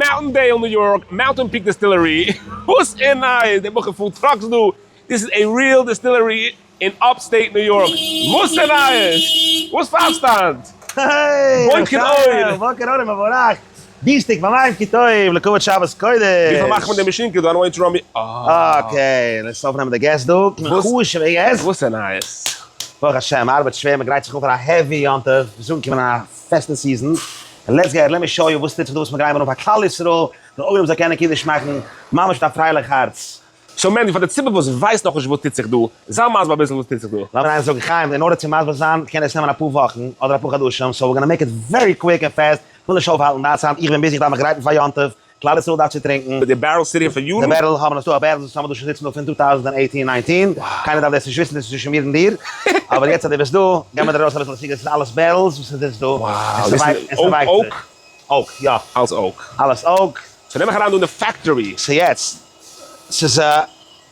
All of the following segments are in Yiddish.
Mountaindale New York, Mountain Peak Distillery, וואס איז נייעס? דער בחור פארט trucks דא, this is a real distillery אין upstate New York, וואס איז נייעס? וואס פארשטאנד? בוקר אור! בוקר אור ומבורך! דינסטאג ביים כי טוב לכבוד שבת קודש! וויפיל מאכט מען די מאשינקע דא? I want to run me. Okay, let's אויפנעמען די געסט דא. חשוב'ע געסט. וואס איז נייעס? ברוך השם, מ'ארבעט שווער, מ'גרייט זיך אן פאר א heavy יום טוב, ס'איז אנגעקומען א פעסטע season, let's get, let me show you וואס טוט זיך דא וואס מ'גרייט מיר אן פאר כלל ישראל, דער עולם זאל קענען קידוש מאכן, ממש מיט א פרייליך הארץ. So מענדי, פאר די ציבור וואס ווייסט נאכנישט וואס טוט זיך דא, זיי מסביר אביסל וואס טוט זיך דא. לאמיר איינער זאגן, חיים, in order צו מסביר זיין קען עס נעמען אפאר וואכן אדער אפאר חדשים, so we're gonna make it very quick and fast, כ'וויל נישט אויפהאלטן דיין צייט, איך בין busy, איך דארף מיך גרייטן פאר יום טוב, כלל ישראל דארף צו טרינקן. די barrel סיטי פון יארן. די barrel האבן עס דא, א barrel וואס האבן דא שוין זיצן דא פון 2018 19, קיינער דארף דאס נישט וויסן, דאס איז צווישן מיר און דיר, אבער יעצט אז דו ביסט דא, גיי מיר דיר ארויס אביסל די secret, עס איז אלעס barrels וואס עס זיצט דא, עס ס'ווייקט זיך. oak? יא. אלעס oak. אלעס oak. So נעם איך אריין דא אין די factory. So יעצט, ס'איז א,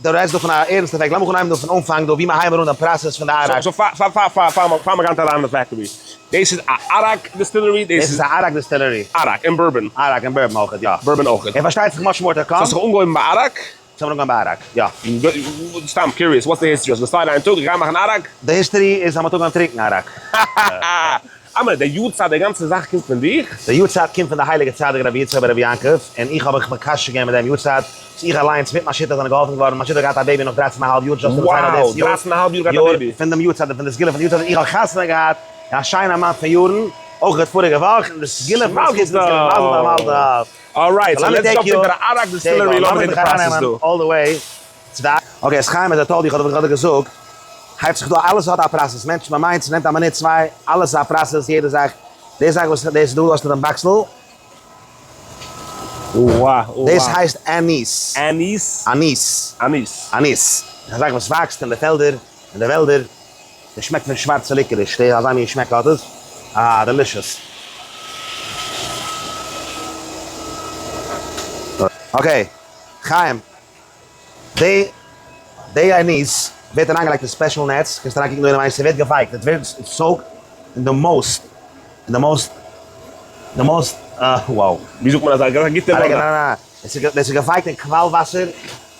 דו רעדסט דא פון א ערנסטע fact, לאמיך אנהייבן דא פון אנפאנג דא, ווי מיר הייבן אן דעם process פון די אראק. So פאר מיר גייט אריין אין די factory, דאס איז א אראק distillery? דאס איז א אראק distillery. אראק און bourbon. אראק און bourbon אויכעט, יא. bourbon אויכעט. און פארשטייט זיך much more to come. So האסט זיך אנגעהויבן ביי אראק? ס'האט אנגעהויבן ביי אראק, יא. סתם curious, what's the history? האסט גע start איין טאג, איך גיי מאכן אראק? די history איז אז מ'האט אנגעהויבן טרינקן אראק. אמער, די יארצייט, די גאנצע זאך קומט פון דיך? די יארצייט קומט פון די הייליגע צדיק רבי יצחק ברבי יעקב, און איך האב מיך מקשר געווען מיט דעם יארצייט, וואס איך אליינס מיט מיין שותף זענען געהאלפן געווארן, מיין שותף האט געהאט א baby נאך דרייצן און א האלב יאר, just אין די צייט Wow, דרייצן און א האלב יאר געהאט א baby. פון דעם יארצייט און פון די סגולה פון די יארצייט, איך האב חתונה געהאט אין א שיינע amount פון יארן, אויך פאריגע וואך, און די סגולה פון די סגולה, מזל טוב מזל טוב. Alright, so let's jump into די אראק distillery, לאמיר זען די process דא. All the way צו די. Okay, אז חיים איז א told, איך האב דיר גראדע געזאגט, הייבט זיך דא, אלעס האט א process, מענטש, מען מיינט ס'נעמט א מינוט צוויי, אלעס איז א process, יעדע זאך, די זאך וואס דאס דא האסטו דעם באקסל, דאס הייסט anise. Anise? Anise. Anise. Anise. א זאך וואס וואקסט אין די פעלדער, אין די וועלדער, די שמעק פון שווארצע licorice, די אזא מין שמעק האט עס, אה, delicious. Okay, חיים, די די anise ווערט אריינגעלייגט אין special נעץ, קענסט אריינקוקן דא אינעווייניג, ס'ווערט געווייקט, עס ווערט soaked אין די most, אין די most, די most, wow. ווי זאגט מען אזא גוטע ווארט? ניין ניין, עס איז געווייקט אין קוואל וואסער,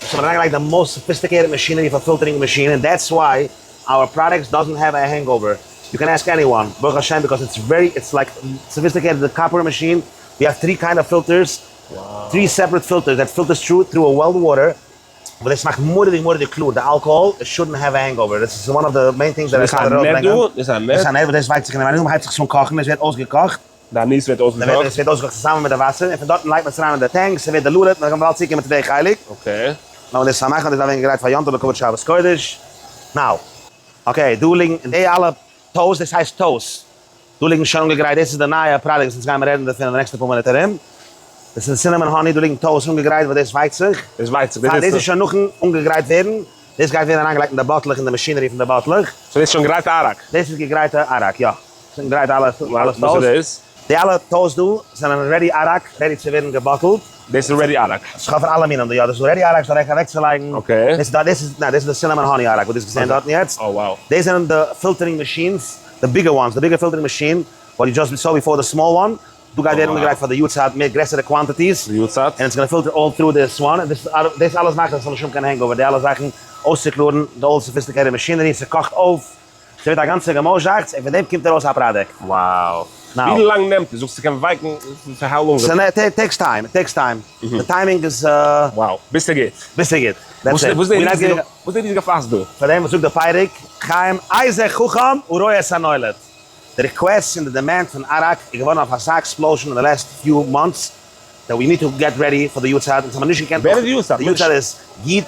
עס האט מען אריינגעלייגט די most sophisticated machinery פאר filtering מאשין, און that's why our products doesn't have a hangover, you can ask anyone, ברוך השם because it's very, it's like sophisticated די copper machine, we have three kind of filters, three separate filters that filters through through א well water, וואס דאס מאכט מורא'דיג מורא'דיג קלאר די אלקאהאל, it shouldn't have a hangover, דאס איז one of the main things that I דאס איז א נעט דא? דאס איז א נעט? דאס איז א נעט וואס דאס ווייקט זיך אינעווייניג, הייבט זיך עס אן קאכן, עס ווערט אויסגעקאכט. די anise ווערט אויסגעקאכט? עס ווערט אויסגעקאכט צוזאמען מיט די וואסער, און פון דארטן לייגט מען עס אריין אין די tank, ס'ווערט diluted, מ'קען באלד צוקומען צו די חלק. Okay. לאמיר דאס פארמאכן, דאס דארף ווערן געגרייט פאר יום טוב לכבוד שבת קודש. Now. Okay, דא ליגן די אלע toast, דאס הייסט toast. דא ליגן שוין אנגעגרייט, דאס איז די נייע פראדוקט וואס אונז גיימער רעדן דערפון אין די נעקסטע פאר מינוט ארום. דאס איז cinnamon honey, דא ליגן toast אנגעגרייט וואס דאס ווייקט זיך. דאס ווייקט זיך, דאס איז שוין נאכן אנגעגרייט ווערן, דאס גייט ווערן אריינגעלייגט אין די באטלעך אין די machinery פון די באטלעך. So דאס איז שוין גרייטע אראק? דאס איז געגרייטע אראק, יא. שוין גרייט אלעס וואס toast. איז דאס? די אלע toast דא זענען ready אראק, ready צו ווערן געבאטלט. דאס איז ready אראק? ס'כאפ פון אלע מינים דא, יא דאס איז ready אראק, ס'איז אוועקצולייגן. Okay. דאס איז, ניין דאס איז די cinnamon honey אראק וואס דו האסט געזען דארטן יעצט. Oh wow. דאס זענען די filtering machines, די bigger ones, די bigger filtering machine, what you just saw before די small one, דא גייט ווערן אנגעגרייט פאר די יארצייט מער גרעסערע quantities, די יארצייט. און it's gonna filter all through this one, און דאס אלעס מאכט אז ס'זאל נישט האבן קיין hangover, די אלע זאכן אויסצוקלארן, די all sophisticated machinery, ס'קאכט אויף, ס'ווערט א גאנצע געמויזשאכטס, און פון דעם קומט ארויס א פראדוקט. Wow. ווי לאנג נעמט עס? זאגסט ס'קען ווייקן פאר how long? ס'נעמט, takes time, it takes time. די timing איז. Wow. ביסטו גוט. ביסטו גוט. That's it. וואס איז די ריזיגע פאס דא? פאר דעם זאגט די פרק, חיים איזה חכם הרואה את הנולד. די request און די demand פון אראק איז געווארן אויף אסאך explosion אין די last few months, that we need to get ready for די יארצייט, אונז האבן נישט געקענט ווען איז די יארצייט? די יארצייט איז י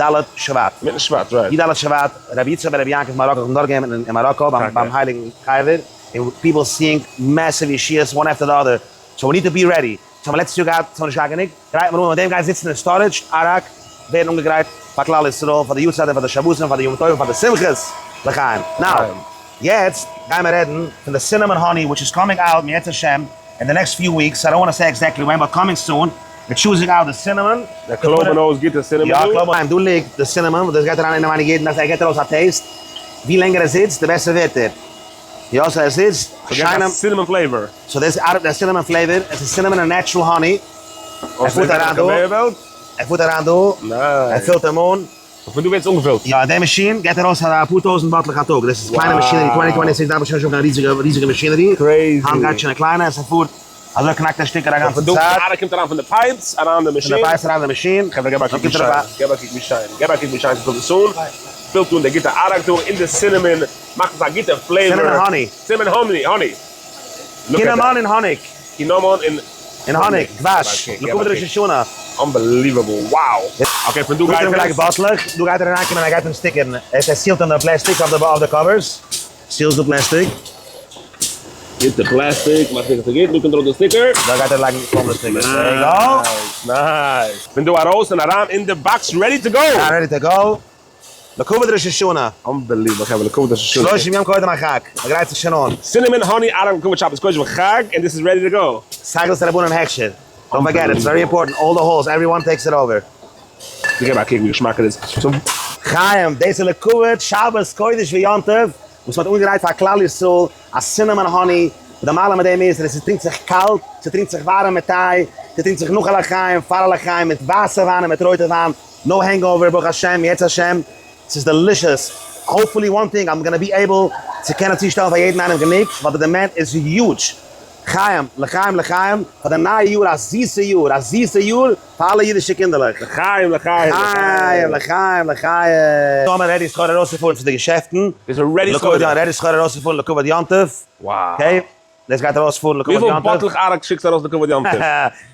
ד שבט. מיטן שבט, right. י ד שבט, רבי יצחק בן רבי יעקב מאראקא, איך בין דארט געווען אין מאראקא ביים הייליגן קבר, און people seeing massive ישועות one after the other, so we need to be ready, אונז האבן לעצטעס יאר געהאט, אונז האבן נישט געהאט גענוג, גרייט מיר אן מיט דעם גיין זיצן אין storage, אראק, ווערן אנגעגרייט פאר כלל ישראל, פאר די יארצייט און פאר די שבתים, פאר די ימים טובים, פאר די שמחות, לחיים. Now, יעצט גיימער רעדן פון די cinnamon honey which is coming out אם ירצה השם אין די next few weeks, I don't wanna say exactly when but coming soon, we're choosing out די cinnamon. דער קלויבן אויס גוטע cinnamon דא? יא, קלויבן דא ליגט די cinnamon וואס דאס גייט אריין אינעווייניג יעדן נאכט, ער געט ארויס א taste, ווי לענגער ער זיצט די בעסער ווערט ער. יא, so עס איז שיינע cinnamon flavor. So דאס ארבעט די cinnamon flavor, עס איז cinnamon און natural honey. ער פארט אריין דא, ער פארט אריין דא, ער פילט אים אן. און פון דא ווערט עס אנגעפילט. יא, די מאשין געט ארויס אפאר טויזענט באטלעך א טאג, דאס איז קליינע machinery, twenty twenty six דארף מען שוין נישט האבן קיין ריזיגע ריזיגע machinery, היינט גייט שוין א קליינע, עס פארט אזוי קנאקט א שטיקער א גאנצע צייט. פון דא די קומט אריין פון די pipes אריין אין די מאשין. פון די pipes אריין אין די מאשין. חברה געב א קוק ווי שיין, געב א קוק ווי שיין, געב א קוק ווי שיין ס'פילט עס אן, פילט אן די גוטע אראק דא און די cinnamon מאכט עס א גוטע flavor. Cinnamon honey. Cinnamon honey, honey. Cinnamon און האניג. Cinnamon און. און האניג, דבש, לכבוד ראש השנה. Unbelievable, wow! Okay, פון דא גייט עס. דא גייט באטלעך, דא גייט ער אריינקומען ער גייט אים sticker ן, ער seal ט אן די plastic אויף די covers, seals די plastic. גיט די plastic, מאכט זיכער ס'גוט, דא קומט ארויס די sticker. דא גייט ער לייגן פארן די sticker, there you go. Nice, nice. פון דא ארויס און אריין אין די box ready to go! Ready to go. לכבוד ראש השנה. Unbelievable חברה, לכבוד ראש השנה. שלושים יום קודם החג, מ'גרייט זיך שוין אן. Cinnamon honey אראק לכבוד שבת קודש וחג, and this is ready to go. התאחדות הרבנים הכשר. Don't forget it's very important, all the halls, everyone takes it over. געב א קוק ווי געשמאק עס איז. חיים, דאס איז לכבוד שבת קודש ויום טוב, וואס מ'האט אנגעגרייט פאר כלל ישראל, א cinnamon honey, וואס די מעלה מיט דעם איז אז עס טרינקט זיך קאלט, ס'טרינקט זיך ווארעם מיט טיי, ס'טרינקט זיך נאך א לחיים, פאר א לחיים, מיט ווייסע וויין און מיט רויטע וויין, no hangover, ברוך השם, ירצה השם, ס'איז delicious, hopefully one thing I'm gonna be able צו קענען צושטעלן פאר יעדן איינעם גענוג, ווייל די demand איז huge. לחיים, לחיים, לחיים, פאר די נייע יאר, א זיסע יאר, א זיסע יאר פאר אלע אידישע קינדערלעך. לחיים, לחיים, לחיים, לחיים, לחיים. דא האבן מיר ready סחורה ארויסצופארן צו די געשעפטן. דאס איז ready סחורה. Ready סחורה ארויסצופארן לכבוד יום טוב. Wow. Okay, דאס גייט ארויספארן לכבוד וויפיל יום טוב. באטלעך אראק שיקסטו ארויס לכבוד יום טוב?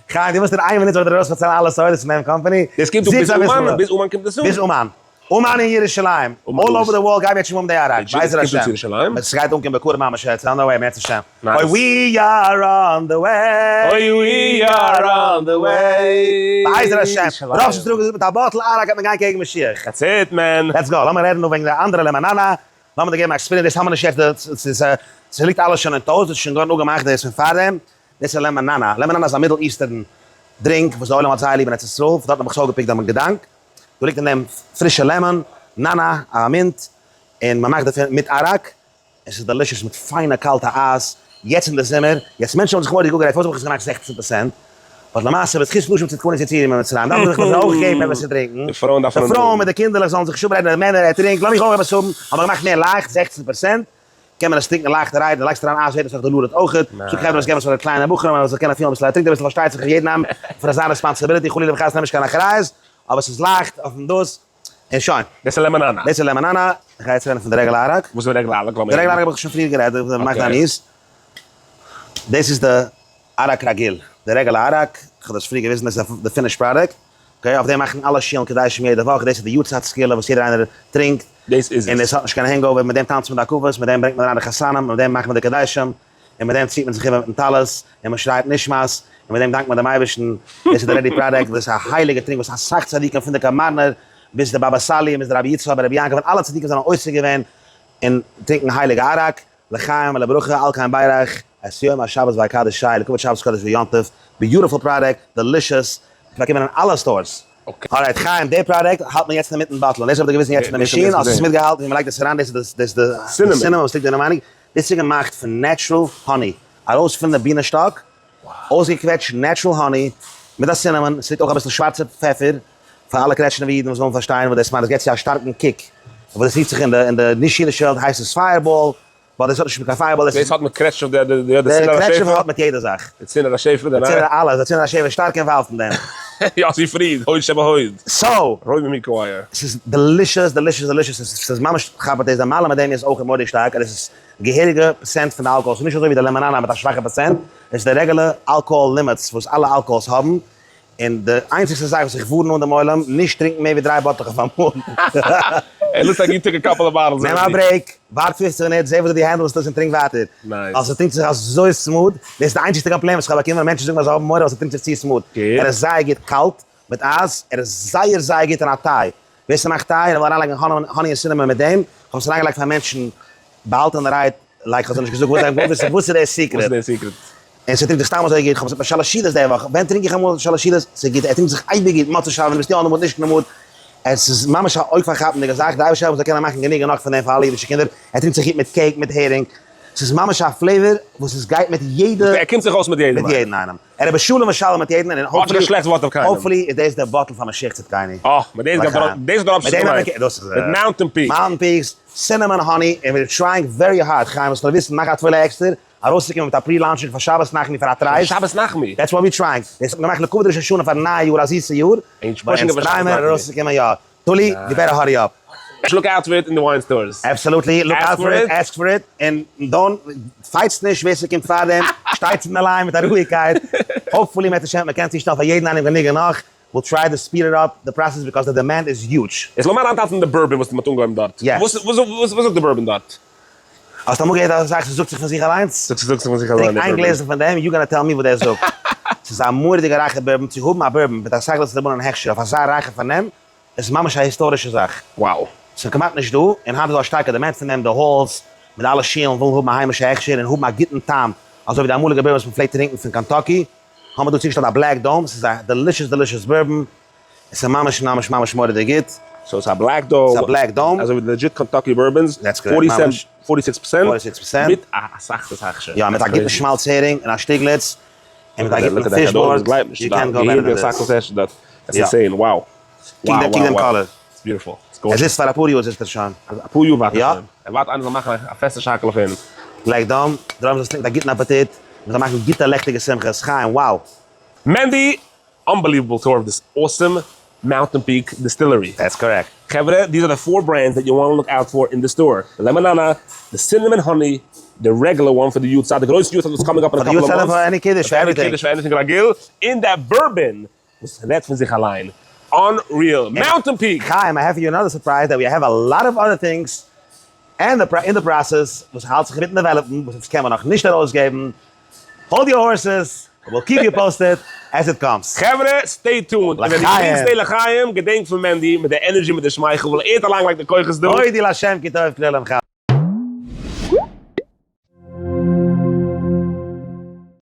חיים, דו ווילסט אין איין מינוט זאל איך דיר ארויספארציילן אלע סודות פון דעם קאמפאני? דאס קומט אן ביז אומאן? ביז אומאן קומט עס אן? ביז אומאן. אומאן און ירושלים. All over the world גייען מיר יעצט שוין האבן די אראק. בעזר קומט אן השם. צו ירושלים? עס גייט אנקומען בקרוב ממש, it's on the way, אם ירצה השם. Nice. אוי we are on the way. אוי we are on the way. בעזר השם. רוב שטראג איז מיט א באטל אראק גייט מען גיין קעגן משיח. That's it man. Let's go. לאמיר רעדן דא וועגן די אנדערע לעמאנאנא. לאמיר דיר געבן א experience, דאס האמיר נישט יעצט, ס'איז ס'ליגט אלעס שוין אין טויס, דאס איז שוין געווארן אפגעמאכט דאס פון פארדעם, דאס איז לעמאנאנא, לעמאנאנא איז א Middle Eastern drink וואס די עולם האט זייער ליב אין ארץ ישראל, פון דארט האב איך עס אויפגע pick ט דעם געדאנק, דא ליגט אין דעם פרישע lemon, נאנא, א mint, און מ'מאכט דערפון מיט אראק, עס איז delicious מיט פיינע קאלטע אייז, יעצט אין די זומער, יעצט מענטשן האבן זיך מורא'דיג אפגערעדט פארוואס האב איך עס געמאכט 16%, but למעשה בזכות נשים צדקניות יציאו ממצרים דארף מען זיך דאך אויך געבן עפעס צו טרינקן, די פרויען דארפן די פרויען מיט די קינדערלעך זאלן זיך נישט אפרעדן די מענער ער טרינקט לאמיך אויך עפעס האבן, האב איך געמאכט מער לייכט 16%, קען מען עס טרינקן לייכטערהייט, די לייגסט אריין אייז ווערט עס נאך diluted אויכעט, סאו חברה עס געבן עס פאר די קליינע בחורים אז זיי קענען פילן אביסל ער טרינקט אביסל פארשטייט זיך יעדן איינעם פאר זיין responsibility חלילה וחס נעם נישט קיין אחריות, אבער עס איז לייכט אויפן דאס. און שוין. דאס איז לעמאנאנא. דאס איז לעמאנאנא, איך גיי יעצט רעדן פון די regular אראק. וואס איז regular אראק? די regular אראק האב איך שוין פריער גערעדט, איך מאך דיין איז. דאס איז די אראק רגיל, די regular אראק, איך האב דאס פריער געוויזן, דאס איז די finished product. Okay, אויף דעם מאכן אלע שילן קדשים יעדע וואך, דאס איז די יארצייט סגולה וואס יעדער איינער טרינקט. דאס איז עס. און עס האט נישט קיין hangover, מיט דעם טאנצט מען די הקפות, מיט דעם ברענגט מען אריין די חתנים, מיט דעם מאכט מען די קדשים. און מיט דעם ציט מען זיך איבער מיטן טלית, און מען שרייט נשמת, און מיט דעם דאנקט מען דעם אייבערשטן, דאס איז די ready product, דאס איז א הייליגע טרינק וואס אסאך צדיקים פון די קאמארנער ביז די באבא סאלי און ביז די רבי יצחק און רבי יעקב און אלע צדיקים זענען עוסק געווען אין טרינקן הייליגע אראק, לחיים ולברכה על כן ברך את יום השבת ויקדשהו לכבוד שבת קודש ויום טוב, beautiful product, delicious, באקומען אין אלע stores. Alright חיים, די product האלט מען יעצט אינמיטן באטלען, דאס האב איך דיר געוויזן יעצט אין די מאשין, האסט עס מיטגעהאלטן ווי מען לייגט עס אריין, דאס איז די cinnamon וואס ליגט אינעווייניג, דאס איז געמאכט פון natural honey, ארויס פון די בינען שטאק, אויסגעקוועטשט natural honey, מיט א cinnamon, עס ליגט אויך אביסל שווארצע פעפער, פאר אלע קרעטשניפער אידן וואס ווילן פארשטיין וואס דאס מיינט, עס געבט צו א שטארקן kick, וואס דאס רופט זיך אין די אין די נישט אידישע וועלט הייסט עס fireball, but דאס האט נישט מיט קיין fireball, דאס דאס האט מיט קרעטשניף די די די צינור השפע? האט מיט יעדע זאך. די צינור השפע די נייע? צינור אלעס, די צינור השפע איז שטארק involved אין דעם. יאסי פריד, הוד שבהוד. So. רוממי choir. ס'איז delicious delicious delicious, ס'איז ממש כאפט דאס, די מעלה מיט דעם איז אויך מורא'דיג שטארק, אז עס איז געהעריגע פערצענט פון די אלקאהאל, ס'איז נישט אזוי ווי די לעמאנאנא מיט א שוואכע פערצענט, עס איז די regular alcohol limits וואס אלע alcohols האבן, און די איינציגסטע זאך וואס איך ווארן אן דעם עולם, נישט טרינקן מער ווי דריי באטלעך אויף אמאל. It looks like you took a couple of bottles נעם א break, ווארט 15 מינוט, זע וויאזוי דו handle סט עס און טרינק ווייטער. Nice. ווייל ס'טרינקט זיך אזוי smooth, דאס איז די איינציגסטע complaint וואס איך האב באקומען ווען מענטשן זאגן אז זיי האבן מורא ווייל ס'טרינקט זיך צו smooth. ער איז זייער גוט קאלט, מיט אייז, ער איז זייער זייער גוט אין א טיי. ווער ס'מאכט טיי און וויל אריינלייגן honey און cinnamon מיט דעם, כ'האב עס אריינגעלייגט פאר מענטשן באהאלטענערהייט, like כ'האב זיי נישט געזאגט וואס זיי ווילן וויסן, וואס איז דער secret? וואס איז דער secret? און ס'טרינקט זיך סתם אזוי גוט, כ'האב עס ביי שלש סעודות די וואך, ווען טרינק איך אמאל שלש סעודות? ס'איז גוט, ער טרינקט זיך אייביג גוט, מוצאי שבת ווען דו ביסט יא אין די mood נישט אין די mood, עס איז ממש א אויג פארכאפנדיגע זאך, די אייבערשטער זאל קענען מאכן גענוג און נאך פון דעם פאר אלע אידישע קינדער, ער טרינקט זיך גוט מיט cake, מיט הערינג. ס'איז ממש א flavor וואס עס גייט מיט יעדע. ער קומט זיך אויס מיט יעדעם. מיט יעדן איינעם. ער איז בשלום ושלום מיט יעדן און האט נישט קיין שלעכט ווארט אויף קיינעם. Hopefully איז דאס דער bottle פאר משיח צדקינו. אה, מיט דאס גייט דער דאס איז דער אפשניט געמיינט. מיט Mountain Peak. Mountain Peaks, cinnamon honey, און we're trying very hard, חיים זאלסט נאר וויסן, מאך א תפלה עקסטער, ארויסצוקומען מיט א pre-launching פאר שבת נחמי פאר א טרייסט. שבת נחמי? That's what we trying. דאס האט מען געמאכט לכבוד ראש השנה פארן נייע יאר, א זיסע יאר. און אונז try מיר ארויסצוקומען יא. טולי, you better hurry up. Look out for it אין די wine stores. Absolutely, look out for it, ask for it, און don't, fight ס נישט ווער ס'קומט פארדעם, שטייטס אין די line מיט א רואיגקייט, hopefully מעטשעם מ'קען צושטעלן פאר יעדן איינעם גענוג און נאך, we'll try to speed it up די process because די demand איז huge. איז לאמיר אריינטאנצן די bourbon וואס מ'האט אנגעהויבן דארט. Yes. וואס זאגט די bourbon דארט? האסט אמאל געהערט אזא זאך ס'זאגט זיך פון זיך אליינס? ס'זאגט זיך פון זיך אליין. טרינק איין גלעזל פון דעם, you gonna tell me וואס דער זאגט. ס'איז א מורא'דיגע רייכע bourbon, צו האבן א bourbon מיט א סאך דרבנן הכשר אויף אזא רייכע פארנעם, איז ממש א היסטארישע זאך. Wow. ס'איז כמעט נישט דא, און היינט איז דא א שטארקע demand פון דעם, די halls מיט אלע שולן ווילן האבן א היימישע הכשר און האבן א גוטן טעם, אזוי ווי די אמאליגע bourbon וואס מ'פלעגט טרינקן פון Kentucky, האבן מיר דא צוגעשטעלט א Black Dome, ס'איז א delicious delicious bourbon, עס איז ממש ממש ממש מורא'דיג גוט. So ס'איז א Black Dome. ס'איז א Black Dome. אזוי ווי די legit Kentucky bourbons. That's correct, ממש. 46 percent. 46 percent. מיט א סאך סאך הכשר. יא, מיט א גוטן שמאלץ הערינג און א שטיגליץ. און מיט א גוטן fish board. You can't go better than this. That's insane, wow. קוק דעם color. It's beautiful. עס זיצט פאר אפאר יאר זיצט ער שוין. אפאר יאר ווארט ער יא. שוין. ער ווארט איינער זאל מאכן א פעסטע שהכל אויף אים. Black Dome, דרום זאלסט טרינקען מיט א גוטן אפעטיט. מ'זאל מאכן גוטע לעכטיגע שמחות. חיים, wow. מענדי, unbelievable tour of this awesome Mountain Peak Distillery. That's correct. חברה, these are the four brands that you want look out for in די store. די Lemonana, די cinnamon honey, די regular one פאר די יארצייט, די גרויסע יארצייט וואס coming up אין א couple of months. פאר any קידוש, פאר everything. קידוש, פאר anything רגיל, און די bourbon וואס רעדט פון זיך אליין. Unreal. Mountain Peak! חיים, I have for you another surprise that we have a lot of other things אין די process וואס האלט זיך אינמיטן develop ן וואס אונז קען מען נאך נישט ארויסגעבן. Hold your horses, we'll keep you posted as it comes. חברה, stay tuned, און ווען דו טרינקסט די לחיים, געדענק פון מענדי, מיט די energy מיט די שמייכל, ווייל ער האט אליין געלייגט די כוחות דא. הודי לה' כי טוב כי לעולם חסדו.